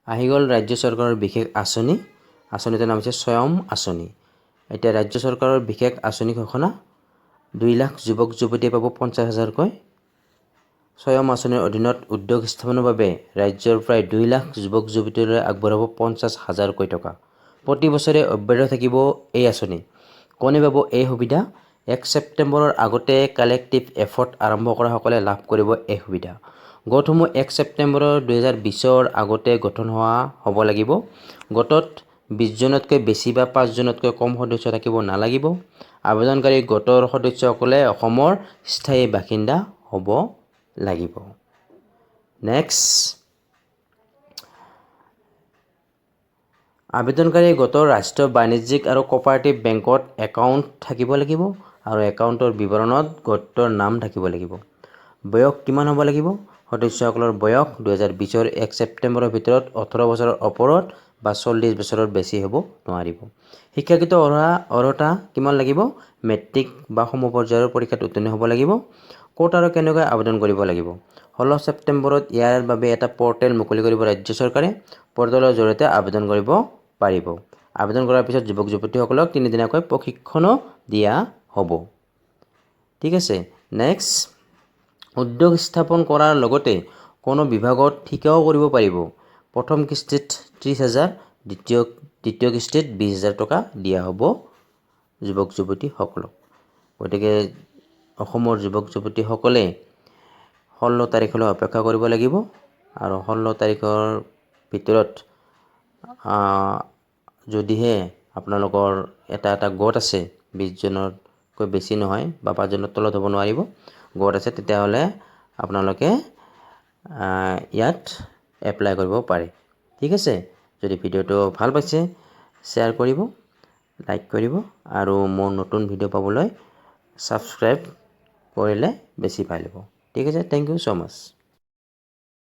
আহি গ'ল ৰাজ্য চৰকাৰৰ বিশেষ আঁচনি। আঁচনিটোৰ নাম হৈছে স্বয়ম আঁচনি। এতিয়া ৰাজ্য চৰকাৰৰ বিশেষ আঁচনি ঘোষণা। 2 লাখ যুৱক যুৱতীয়ে পাব 50 হাজাৰকৈ। স্বয়ম আঁচনিৰ অধীনত উদ্যোগ স্থাপনৰ বাবে ৰাজ্যৰ প্ৰায় 2 লাখ যুৱক যুৱতীলৈ আগবঢ়াব 50 হাজাৰকৈ টকা। প্ৰতি বছৰে অব্যাহত থাকিব এই আঁচনি। কোনে পাব এই সুবিধা? 1 ছেপ্টেম্বৰৰ আগতে কালেক্টিভ এফৰ্ট আৰম্ভ কৰাসকলে লাভ কৰিব এই সুবিধা। গোটসমূহ 1 ছেপ্টেম্বৰৰ 2020ৰ আগতে গঠন হোৱা হ'ব লাগিব। গোটত 20 জনতকৈ বেছি বা পাঁচজনতকৈ কম সদস্য থাকিব নালাগিব। আবেদনকাৰী গোটৰ সদস্যসকলে অসমৰ স্থায়ী বাসিন্দা হ'ব লাগিব। নেক্সট, আবেদনকাৰী গোটৰ ৰাষ্ট্ৰীয় বাণিজ্যিক আৰু ক'পাৰেটিভ বেংকত একাউণ্ট থাকিব লাগিব আৰু একাউণ্টৰ বিৱৰণত গোটটোৰ নাম থাকিব লাগিব। বয়স কিমান হ'ব লাগিব? সদস্যসকলৰ বয়স 2020ৰ 1 ছেপ্টেম্বৰৰ ভিতৰত 18 বছৰৰ ওপৰত বা 40 বছৰৰ বেছি হ'ব নোৱাৰিব। শিক্ষাগত অৰ্হতা কিমান লাগিব? মেট্ৰিক বা সমপৰ্যায়ৰ পৰীক্ষাত উত্তীৰ্ণ হ'ব লাগিব। ক'ত আৰু কেনেকৈ আবেদন কৰিব লাগিব? 16 ছেপ্টেম্বৰত ইয়াৰ বাবে এটা পৰ্টেল মুকলি কৰিব ৰাজ্য চৰকাৰে। পৰ্টেলৰ জৰিয়তে আবেদন কৰিব পাৰিব। আবেদন কৰাৰ পিছত যুৱক যুৱতীসকলক তিনিদিনীয়াকৈ প্ৰশিক্ষণো দিয়া হ'ব। ঠিক আছে, নেক্সট, উদ্যোগ স্থাপন কৰাৰ লগতে কোনো বিভাগত ঠিকাও কৰিব পাৰিব। প্ৰথম কিস্তিত 30 হাজাৰ, দ্বিতীয় কিস্তিত 20 হাজাৰ টকা দিয়া হ'ব যুৱক যুৱতীসকলক। গতিকে অসমৰ যুৱক যুৱতীসকলে 16 তাৰিখলৈ অপেক্ষা কৰিব লাগিব আৰু 16 তাৰিখৰ ভিতৰত যদিহে আপোনালোকৰ এটা এটা গোট আছে, 20 জনতকৈ বেছি নহয় বা পাঁচজনৰ তলত হ'ব নোৱাৰিব, গোট আছে, তেতিয়াহ'লে আপোনালোকে ইয়াত এপ্লাই কৰিব পাৰে। ঠিক আছে, যদি ভিডিঅ'টো ভাল পাইছে, শ্বেয়াৰ কৰিব, লাইক কৰিব আৰু মোৰ নতুন ভিডিঅ' পাবলৈ ছাবস্ক্ৰাইব কৰিলে বেছি ভাল হ'ব। ঠিক আছে, thank you so much.